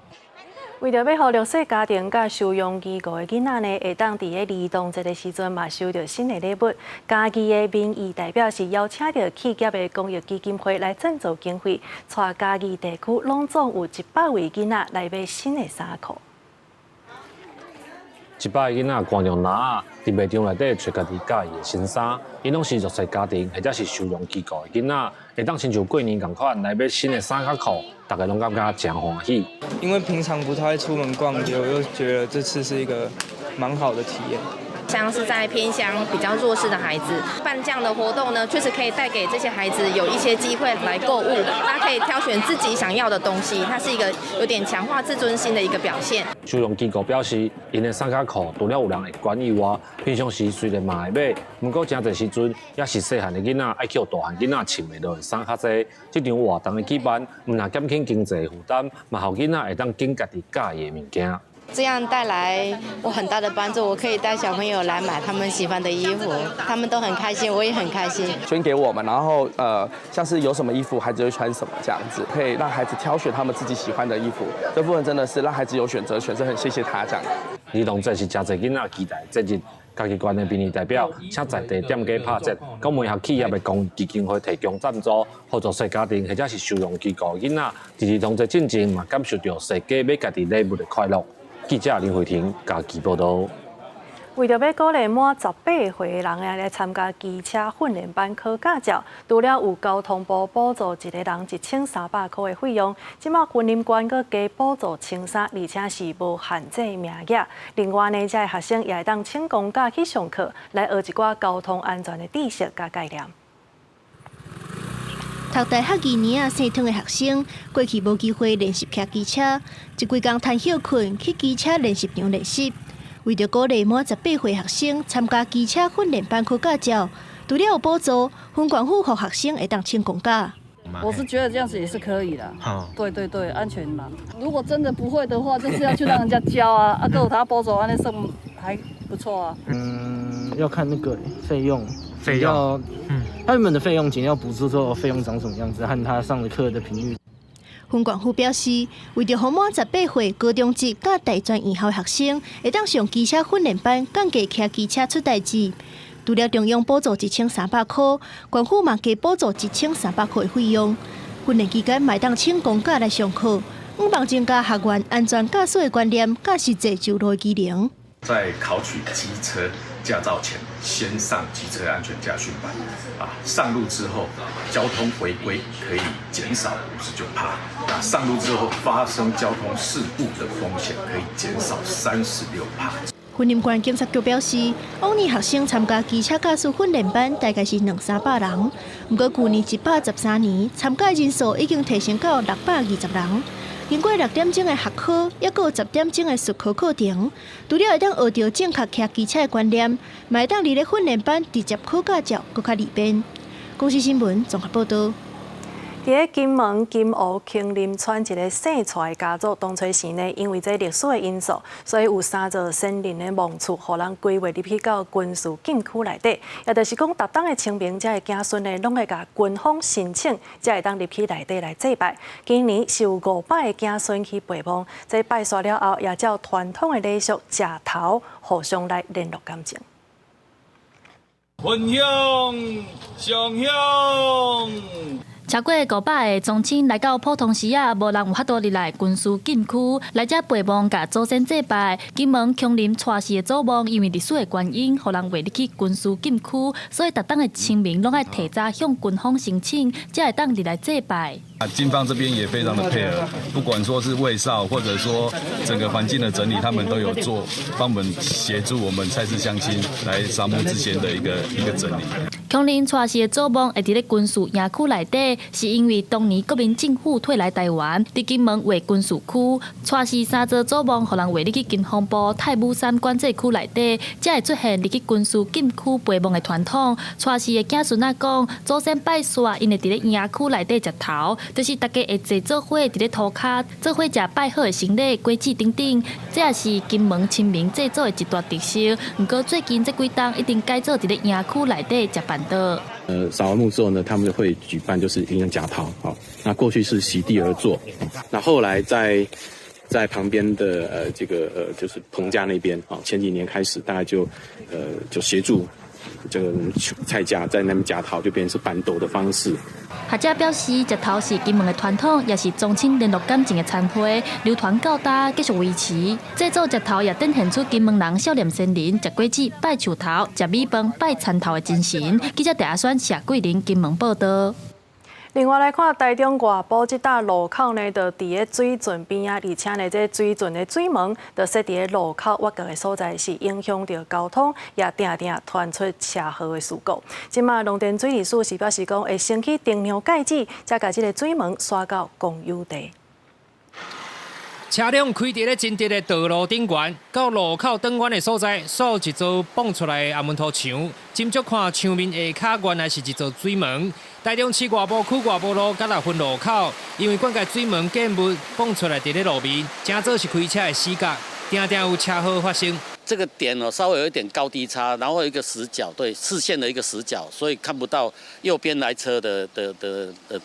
為著欲予弱勢家庭佮收容機構的囡仔呢，會當佇咧兒童節的時陣嘛收著新的禮物。嘉義的民意代表是邀請著企業的公益基金會來贊助經費，帶嘉義地區攏總有100位囡仔來買新的衫褲。 100個囡仔掛著籃仔，佇賣場內底揣家己佮意的新衫，𪜶攏是弱勢家庭或者是收容機構的囡仔，會當親像過年仝款來買新的衫佮褲，大家攏感覺誠歡喜。因為平常不太會出門逛街，我就覺得這次是一個蠻好的體驗。像是在偏鄉比較弱勢的孩子辦這樣的活動呢，確實可以帶給這些孩子有一些機會來購物，他可以挑選自己想要的東西，它是一個有點強化自尊心的一個表現。收容機構表示，𪜶的衫佮褲除了有人會捐以外，平常時雖然嘛會買，毋過誠濟時陣也是細漢的囡仔愛予大漢囡仔穿袂落的衫較濟。這場活動的舉辦，毋但減輕經濟負擔，嘛予囡仔會當揀家己佮意的物件。這樣帶來我很大的幫助，我可以帶小朋友來買他們喜歡的衣服，他們都很開心，我也很開心。捐給我們，然後像是有什麼衣服，孩子會穿什麼這樣子，可以讓孩子挑選他們自己喜歡的衣服。這部分真的是讓孩子有選擇權，是很謝謝他這樣。兒童節是誠濟囡仔期待的節日，嘉義縣的民意代表請在地店家拍折，閣媒合企業的公益基金會提供贊助，予弱勢家庭或者是收容機構囡仔，佇兒童節進前嘛感受著設計買家己禮物的快樂。記者林慧婷嘉義報導。為著欲鼓勵滿18歲的人來參加機車訓練班考駕照，除了有交通部補助一个人1300箍的費用，這馬雲林縣閣加補助1300，而且是無限制名額。另外呢，遮的學生也會當請公假去上課，來學一寡交通安全的知識佮概念。讀大學二年仔姓湯的學生，過去無機會練習騎機車，這幾工趁歇睏去機車練習場練習。為著鼓勵滿18歲學生參加機車訓練班考駕照，除了有補助，雲縣府予學生會當請公假。我是覺得這樣子也是可以的。對對對，安全嘛。如果真的不會的話，就是要去讓人家教啊。啊，閣有他補助，按呢算還不錯啊。嗯，要看那個費用。費用。他原本的費用，減掉補助之後，費用長什麼樣子，和他上的課的頻率。雲縣府表示，為著予滿18歲高中職佮大專院校學生會當上機車訓練班，降低騎機車出代誌。除了中央補助1300箍，縣府嘛加補助1300箍的費用。訓練期間嘛會當請公假來上課，向望增加學員安全駕駛的觀念，佮實際上路的技能。在考取機車駕照前，先上機車安全駕訓班啊。上路之後，交通違規可以減少59%。那上路之後發生交通事故的風險可以減少36%。雲林縣警察局表示，往年學生參加機車駕駛訓練班大概是兩三百人，毋過舊年113年參加人數已經提升到620人。經過6點鐘的學考，抑閣有10點鐘的術科課程，除了會當學著正確騎機車的觀念，嘛會當佇咧訓練班直接考駕照，閣較利便。公視新聞綜合報導。佇咧金門金湖坑林村一个姓蔡的家族，當初時呢，因為這歷史的因素，所以有三座先人的墓厝，予人規劃入去到軍事禁區內底。也就是講，逐冬的清明，遮的子孫呢，攏會共軍方申請，才會當入去內底來祭拜。今年是有500个子孫去拜墓，這拜煞了後，也照傳統的禮俗，食頭互相來聯絡感情。分香上香。超過500个宗親來到普通時仔，無人有法度入來軍事禁區來遮拜墓，共祖先祭拜。金門坑林蔡氏的祖墓，因為歷史的原因，予人劃入去軍事禁區，所以逐冬的清明攏愛提早向軍方申請，才會當入來祭拜。啊，軍方這邊也非常的配合，不管說是衛哨，或者說整個環境的整理，他們都有做，幫我們協助我們蔡氏鄉親來掃墓之前的一個整理。瓊林蔡氏的祖墓會佇咧軍事營區內底，是因為當年國民政府退來台灣，佇金門劃軍事區，蔡氏三座祖墓予人劃入去國防部太武山管制區內底，才會出現入去軍事禁區陪墓的傳統。蔡氏的子孫仔講，祖先拜煞，𪜶會佇咧營區內底食頭，就是大家會坐做伙佇咧塗跤，做伙食拜好的牲禮、果子等等，這也是金門清明祭祖的一大特色。毋過最近這幾冬已經改做佇咧營區內底食辦桌。掃完墓之後呢，他們會舉辦就是營養食頭，好，那過去是席地而坐，那後來在旁邊的這個就是彭家那邊，啊，前幾年開始大家就協助這個蔡家在那邊食頭，就變成是辦桌的方式。學者表示，食頭是金門的傳統，也是宗親聯絡感情的餐會，流傳到今繼續維持。製作食頭也展現出金門人孝念先人、食果子、拜樹頭、食米飯、拜田頭的精神。記者鄭阿選、謝桂林金門報道。另外來看，台中外埔這搭路口呢，就佇咧水圳邊仔，而且呢，這水圳的水門就設佇咧路口挖角的所在，是影響著交通，也定定傳出車禍的事故。這馬農田水利署是表示講，會先去定量界址，才共這个水門徙到公有地。車輛開佇咧真直的道路頂懸，到路口轉彎的所在，煞有一座蹦出來的紅毛塗牆。斟酌看牆面下跤，原來是一座水門。台中市外埔區外埔路佮六分路口，因為灌溉水門建物蹦出來佇咧路面，成做是開車的死角，定定有車禍發生。這個點哦，稍微有一點高低差，然後有一個死角，對視線的一個死角，所以看不到右邊來車的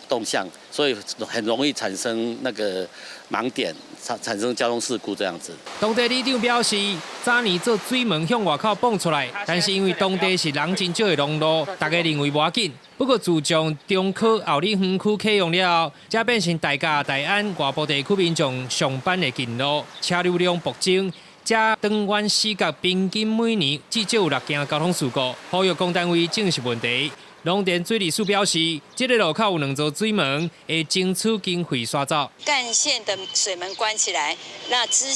動向，所以很容易產生那個盲點，產生交通事故這樣子。當地里長表示，早年做水門向外口蹦出來，但是因為當地是人真少的農路，大家認為無要緊。不過自從中科后里園區啟用了後，才變成大甲、大安、外埔地區民眾上班的近路，車流量暴增。這轉彎死角平均每年至少有六件交通事故，呼籲公單位正視問題。農田水利署表示，這个路口有兩座水門，會爭取經費徙走。幹線的水門關起來，那支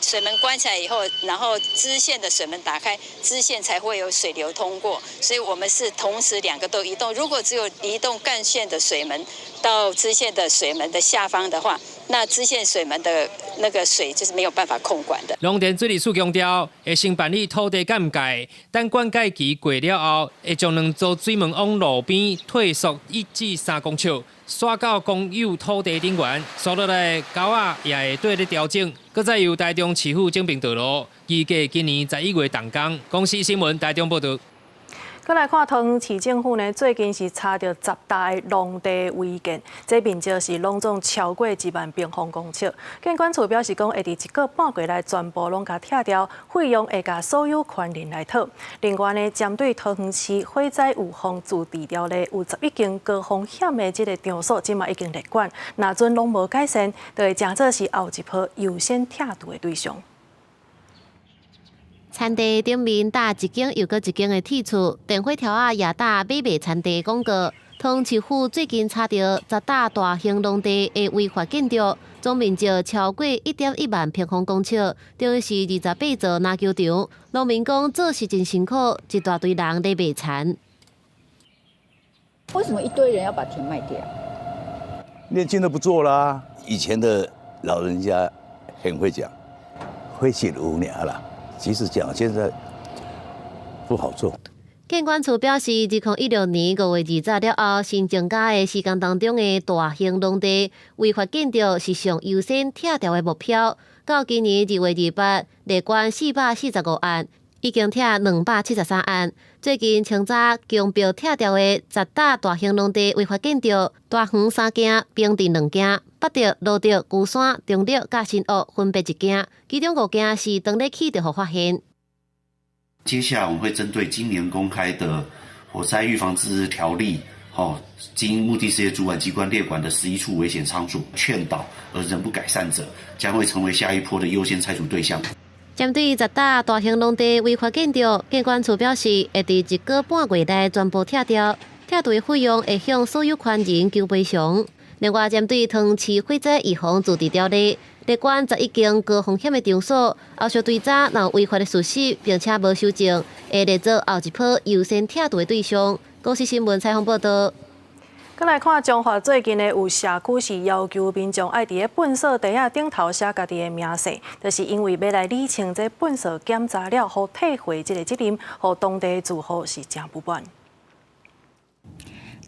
水門關起來以後，然後支線的水門打開，支線才會有水流通過。所以我們是同時兩個都移動。如果只有移動幹線的水門到支線的水門的下方的話，那支線水門的那個水就是沒有辦法控管的。農田水利署強調，會先辦理土地鑑界，等灌溉期過了後，會將兩座水門往路邊退縮1至3公尺，徙到公有土地頂懸，徙落來的溝仔也會綴咧調整。閣再由台中市府整平道路，預計今年11月動工。公視新聞台中報道。閣來看桃園市政府呢，最近是查著10棟的農地違建，這面積是攏總超過1萬平方公尺。建管處表示講，會佇一個半月內全部攏共拆掉，費用會共所有權人來討。另外呢，針對桃園市火災預防自治條例有11間高風險的這个場所，這馬已經列管，若陣攏無改善，就會成做是後一波優先拆除的對象。田地頂面搭一間又閣一間的鐵厝，電火柱仔也搭買賣田地廣告。桃園市府最近查著10棟大型農地的違法建築，總面積超過1.1萬平方公尺，等於是28座籃球場。農民講做事真辛苦，一大堆人咧賣田。為什麼一堆人要把田賣掉？年輕的不做啦。以前的老人家很會講，會寫無聊啦。其實講現在不好做。建管處表示，2016年5月20了後，新增加的施工當中的大型農地違法建築是上優先拆掉的目標。到今年2月28，列管445案，已經拆273案。最近清早強迫拆掉的10棟大型農地違法建築，大園三間，平鎮兩間，八德、蘆竹、龜山、中壢佮新屋分別一間，其中五間是當咧起就予發現。接下來我們會針對今年公開的火災預防自治條例，吼，經目的事業主管機關列管的11處危險場所，勸導而仍不改善者，將會成為下一波的優先拆除對象。針對10棟大型農地違法建築，建管處表示會佇一個半月內全部拆掉，拆除費用會向所有權人求賠償。另外，針對桃園市火災預防自治條例，列管11間高風險的場所，後續追查若有違法的事實，並且無修正，會列做後一波優先拆除的對象。公視新聞採訪報導。閣來看彰化最近呢，有社區是要求民眾愛佇咧糞埽袋仔頂頭寫家己的名姓，就是因為欲來理清這糞埽檢查了予退貨這个責任，予當地住戶是誠不滿。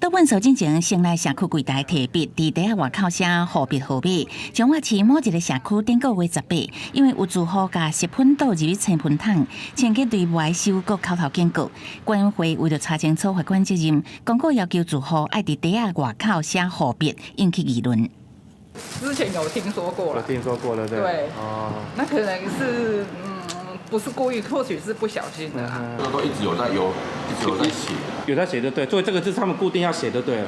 倒糞埽進前，先來社區櫃台提筆，佇袋仔外口寫號筆號碼。彰化市某一个社區頂個月18，因為有住戶共食品倒入去清糞桶，清潔隊無愛收，閣口頭警告。管委會為著查清楚罰款責任，公告要求住戶愛佇袋仔外口寫號筆，引起議論。之前有聽說過了，有聽說過了，對。對，哦，那可能是不是故意，或許是不小心的。這個都一直有在有，一直有在寫，有在寫就對，所以這個是他們固定要寫就對了。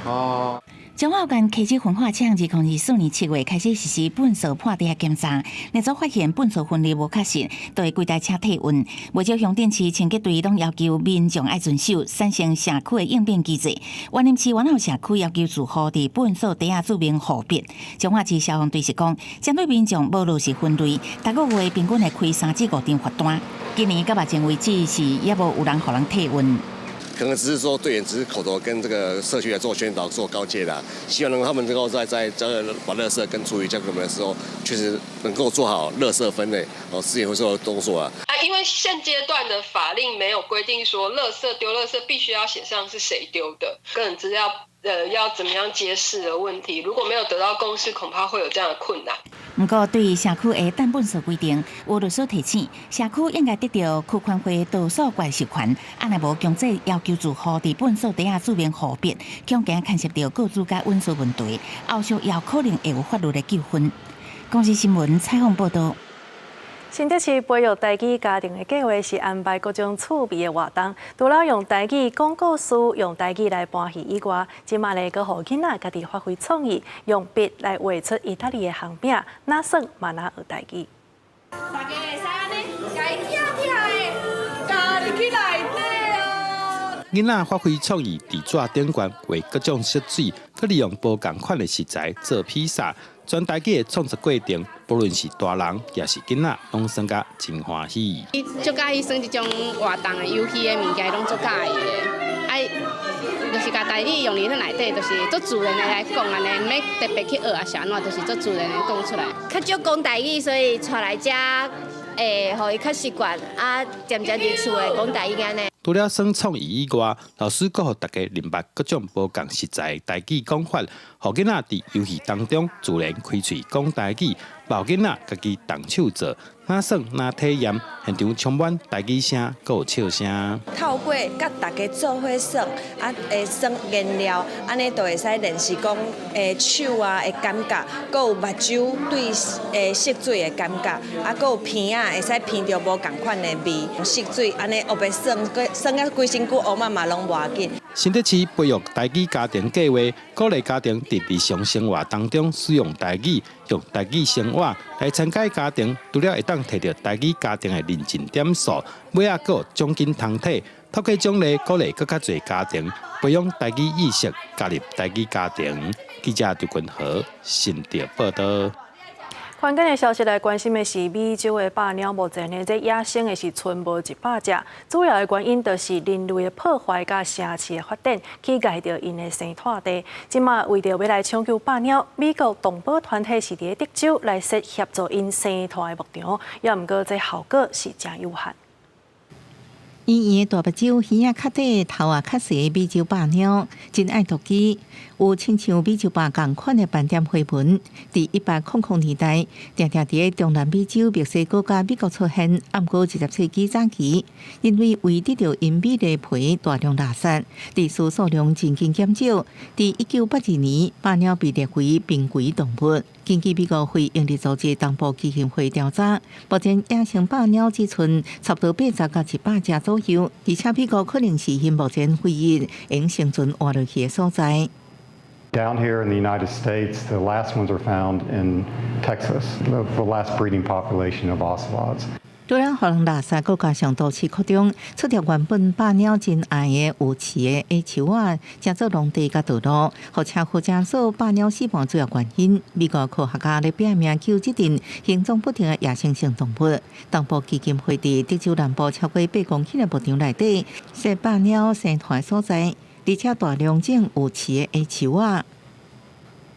哦。彰化縣溪子焚化廠2024年7月開始實施糞埽破袋檢查，若做發現糞埽分類無確實，就會規台車退運。不少鄉鎮市清潔隊攏要求民眾愛遵守，產生社區的應變機制。員林市員后社區要求住戶佇糞埽袋仔註明號筆。彰化市消防隊是講，針對民眾無落實分類，逐個月平均會開3至5張罰單。今年到目前為止是猶無有人予人退運。可能只是說隊員只是口頭跟這個社區來做宣導、做告誡啦，希望能夠他們能夠在這個把垃圾跟廚餘交給我們的時候，確實能夠做好垃圾分類哦，資源回收的動作啊。啊，因為現階段的法令沒有規定說垃圾丟垃圾必須要寫上是誰丟的，個人資料要怎麼樣揭示的問題，如果沒有得到共識，恐怕會有這樣的困難。毋過，對社區的擲糞埽規定，有律師提醒，社區應該得到區環會多數決授權，啊若無強制要求住戶佇糞埽袋仔註明號筆，恐驚牽涉著個資佮隱私問題，後續也有可能會有法律的糾紛。公視新聞採訪報導。新竹市培育台語家庭的計劃是安排各種趣味的活動，除了用台語講故事、用台語來搬戲以外，這馬咧閣予囡仔家己發揮創意，用筆來畫出意大利的餡餅，若耍嘛若學台語。大家會使按呢，共伊拆拆的，加入去內底哦。囡仔發揮創意，佇紙頂懸畫各種色水，閣利用無仝款的食材做披薩。全台語的創作過程，不論是大人抑是囡仔，攏耍甲真歡喜。伊足佮意耍這種活動的遊戲的物件，攏足佮意的。啊，就是共台語用佇咧內底，就是足自然的來講按呢，毋免特別去學啊啥按怎，就是足自然的講出來。較少講台語，所以帶來遮會予伊較習慣，啊，漸漸佇厝會講台語按呢。除了耍創意以外，老師閣予大家認捌各種無仝食材的台語講法，予囡仔佇遊戲當中自然開喙講台語，嘛予囡仔家己動手做，若耍若體驗，現場充滿台語聲，閣有笑聲。透過佮大家做伙耍，啊，會耍顏料，按呢就會使練習講，手啊的感覺，閣有目睭對色水的感覺，啊，閣有鼻仔會使鼻著無仝款的味，色水按呢烏白耍，耍甲規身軀烏嘛嘛攏無要緊。新竹市培育台語家庭計劃，鼓勵家庭佇日常生活當中使用台語，用台語生活來參加家庭，除了會當提著台語家庭的認證點數，尾仔閣有獎金通提，透過獎勵鼓勵閣較濟家庭培養台語意識，加入台語家庭。記者劉君和新竹報導。環境的消息來關心的是美洲的百鳥，目前呢，這野生的是賰無100隻，主要的原因就是人類的破壞佮城市的發展，去礙著𪜶的生態地。這馬為著欲來搶救百鳥，美國動保團體是佇德州來設協助𪜶生態的牧場，猶毋過這效果是誠有限。圓圓的大目睭，耳仔較短，頭也較細的美洲百鳥，真愛獨居，有親像美洲豹仝款的斑點花紋。佇1800年代，定定佇中南美洲、墨西哥佮美國出現。毋過20世紀早期，人類為得著𪜶美麗皮大量獵殺，致使數量真緊減少。佇1982年，百鳥被列為瀕危動物。根據美國非營利組織動保基金會調查，目前野生百鳥只賰差不多80到100隻左右，而且美國可能是𪜶目前唯一會用生存活落去的所在。 Down here in the United States, the last ones were found in Texas, the last breeding population of ocelots. 除了予人垃圾，閣加上都市擴張，出掉原本百鳥真愛的有刺的矮樹仔，成做農地佮道路，予車禍成做百鳥死亡主要原因。美國科學家咧拼命救這陣行蹤不定的野生性動物。東部基金會佇德州南部超過8公頃的牧場內底，設百鳥生態所在，而且大量種有刺的矮樹仔。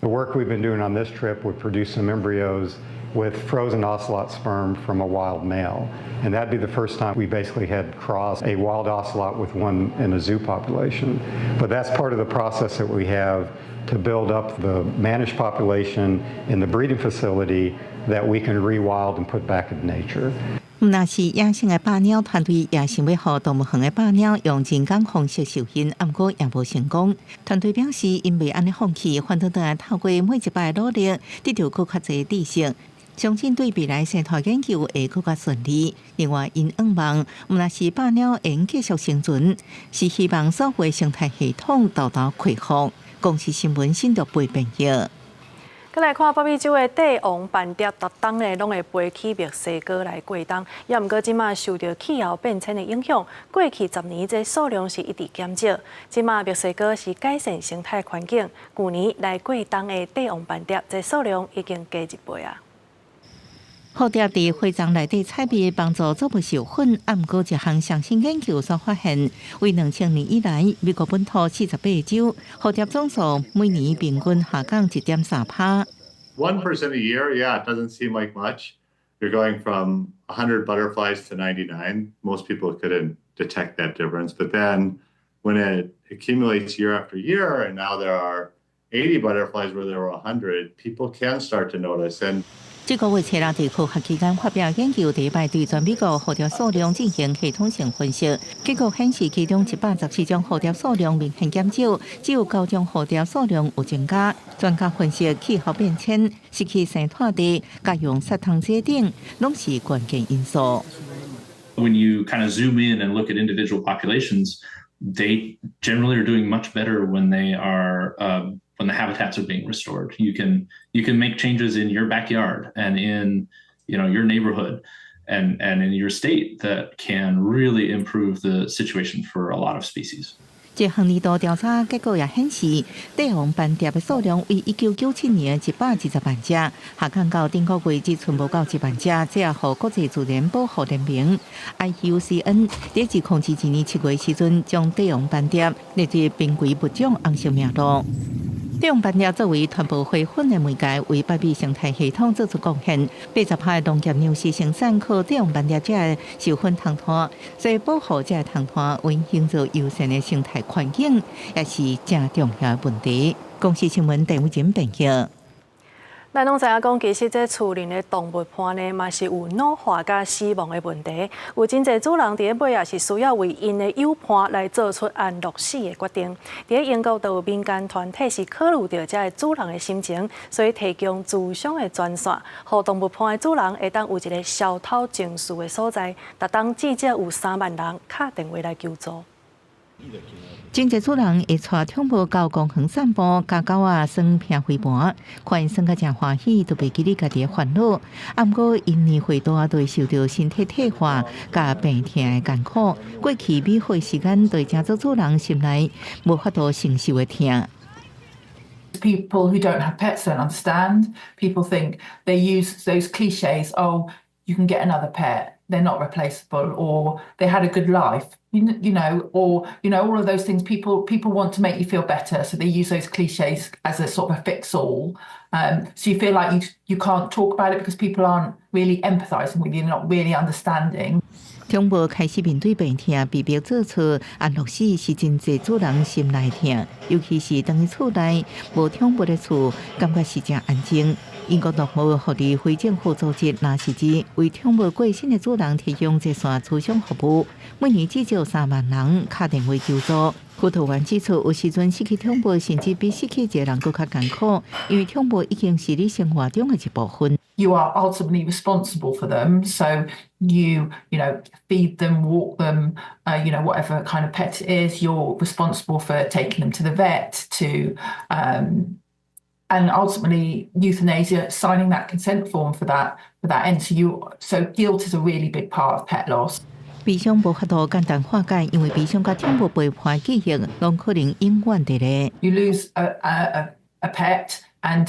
The work we've been doing on this trip would produce some embryos with frozen ocelot sperm from a wild male. And that'd be the first time we basically had crossed a wild ocelot with one in a zoo population. But that's part of the process that we have to build up the managed population in the breeding facility that we can rewild and put back in nature. 毋但是野生的百鳥團隊也想欲予動物園的百鳥用人工方式受孕，毋過也無成功。團隊表示，𪜶袂按呢放棄，反倒轉來透過每一擺努力，得著閣較濟知識，相信對未來生態研究會閣較順利。另外，𪜶向望毋但是百鳥會繼續生存，是希望所有生態系統沓沓恢復。公視新聞新竹編譯。閣來看北美洲的帝王斑蝶，逐冬呢攏會飛去墨西哥來過冬。也毋過這馬受著氣候變遷的影響，過去10年這數量是一直減少。這馬墨西哥是改善生態環境，舊年來過冬的帝王斑蝶這數量已經加一倍啊。蝴蝶佇花叢內底採蜜，幫助作物授粉。啊，毋過一項上新研究所發現，為2000年以來，美國本土48個州蝴蝶總數每年平均下降1.3%。 1% a year, yeah, it doesn't seem like much. You're going from 100 butterflies to 99. Most people couldn't detect that difference. But then when it accumulates year after year, and now there are 80 butterflies where there were 100, people can start to notice. And 這個月初六佇科學期刊發表研究，第一擺對全美國蝴蝶數量進行系統性分析，結果顯示其中114種蝴蝶數量明顯減少，只有九種蝴蝶數量有增加。專家分析，氣候變遷、失去生態地、佮用殺蟲劑等，攏是關鍵因素。 When you kind of zoom in and look at individual populations, they generally are doing much better when the habitats are being restored. You can make changes in your backyard and in your neighborhood and in your state that can really improve the situation for a lot of species. 這項年度調查結果也顯示，帝王斑蝶的數量為1997年120萬隻，下降到頂個月只賰無夠1萬隻，這也予國際自然保護聯盟 IUCN 佇2022年7月時陣，將帝王斑蝶列入瀕危物種紅色名錄。帝王斑蝶作為傳播花粉的媒介，為北美生態系統做出貢獻。80%的農業糧食生產靠帝王斑蝶這个授粉蟲砵，所以保護這个蟲砵，為營造優善的生態環境，也是誠重要的問題。公視新聞鄧偉珍編譯。咱攏知影講，其實這厝裡的動物伴呢，嘛是有老化佮死亡的問題。有真濟主人佇咧尾仔是需要為𪜶的友伴來做出安樂死的決定。佇咧英國，就有民間團體是考慮著這个主人的心情，所以提供諮商的專線，予動物伴的主人會當有一个消敨情緒的所在。逐冬至少有3萬人敲電話來求助。真濟主人會帶寵物到公園散步，共狗仔耍拚飛盤，看𪜶耍甲誠歡喜，就袂記得家己的煩惱。啊，毋過𪜶年歲大，就會受著身體退化佮病疼的艱苦。過去美好的時間，對誠濟主人心內無法度承受的疼。 People who don't have pets don't understand. People think they use those cliches. "Oh, you can get another pet. They're not replaceable," or "They had a good life," or all of those things. People want to make you feel better, so they use those cliches as a sort of a fix-all. So you feel like you can't talk about it because people aren't really empathizing with you, not really understanding. 寵物開始面對病疼，被迫做出安樂死，是真濟主人心內疼。尤其是當伊厝內無寵物的厝，感覺是誠安靜。英國動物福利非政府組織藍十字為寵物過身的主人提供熱線諮商服務，每年至少3萬人敲電話求助。輔導員指出，有時陣失去寵物，甚至比失去一個人閣較艱苦，因為寵物已經是你生活中的一部分。 You are ultimately responsible for them, so you feed them, walk them, whatever kind of pet it is, you're responsible for taking them to the vet, and ultimately euthanasia, signing that consent form for that. for that end. So guilt is a really big part of pet loss. 悲傷無法度簡單化解，因為悲傷佮寵物陪伴記憶，攏可能永遠佇咧。 You lose a pet and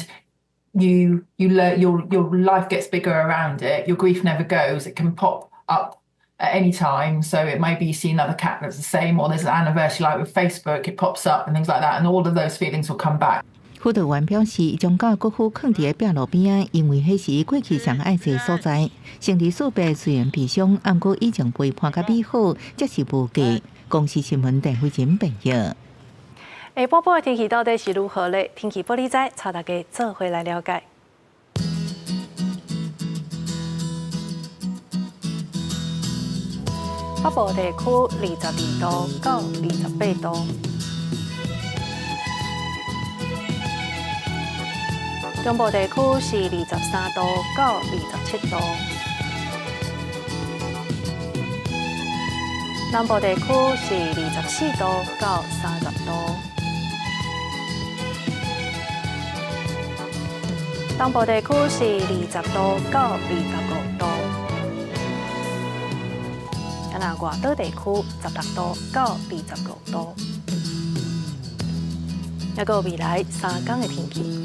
you learn your life gets bigger around it. Your grief never goes. It can pop up at any time. So it may be you see another cat that's the same, or there's an anniversary like with Facebook, it pops up and things like that, and all of those feelings will come back. 輔導員表示，將狗骨灰囥佇壁爐邊仔，因為彼是過去上愛坐所在。生離死別雖然悲傷，毋過以前陪伴佮美好，才是無價。公視新聞鄧慧珍編譯。下晡晡的天氣到底是如何咧？天氣玻璃仔，帶大家做伙來了解。北部地區22度到28度。中部地區是23度到27度，南部地區是24度到30度，東部地區是20度到25度，啊，那外島地區16度到25度，抑閣未來3工的天氣。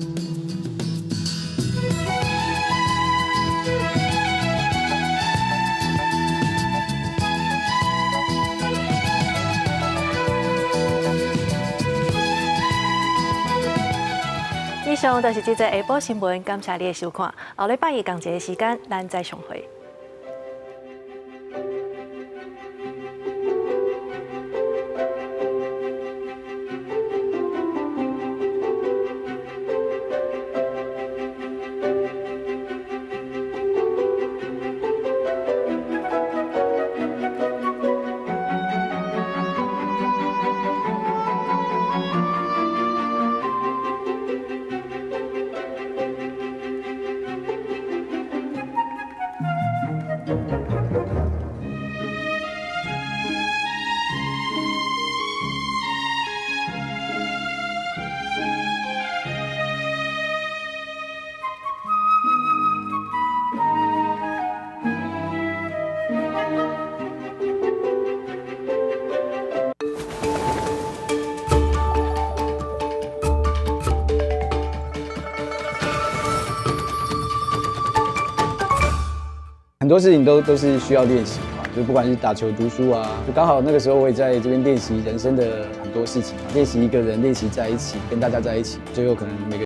以上就是這節下晡新聞，感謝你的收看。後禮拜一仝一个時間，咱再相會。很多事情都是需要練習嘛，就不管是打球、讀書啊，就剛好那個時候我也在這邊練習人生的很多事情嘛，練習一個人，練習在一起，跟大家在一起，最後可能每個。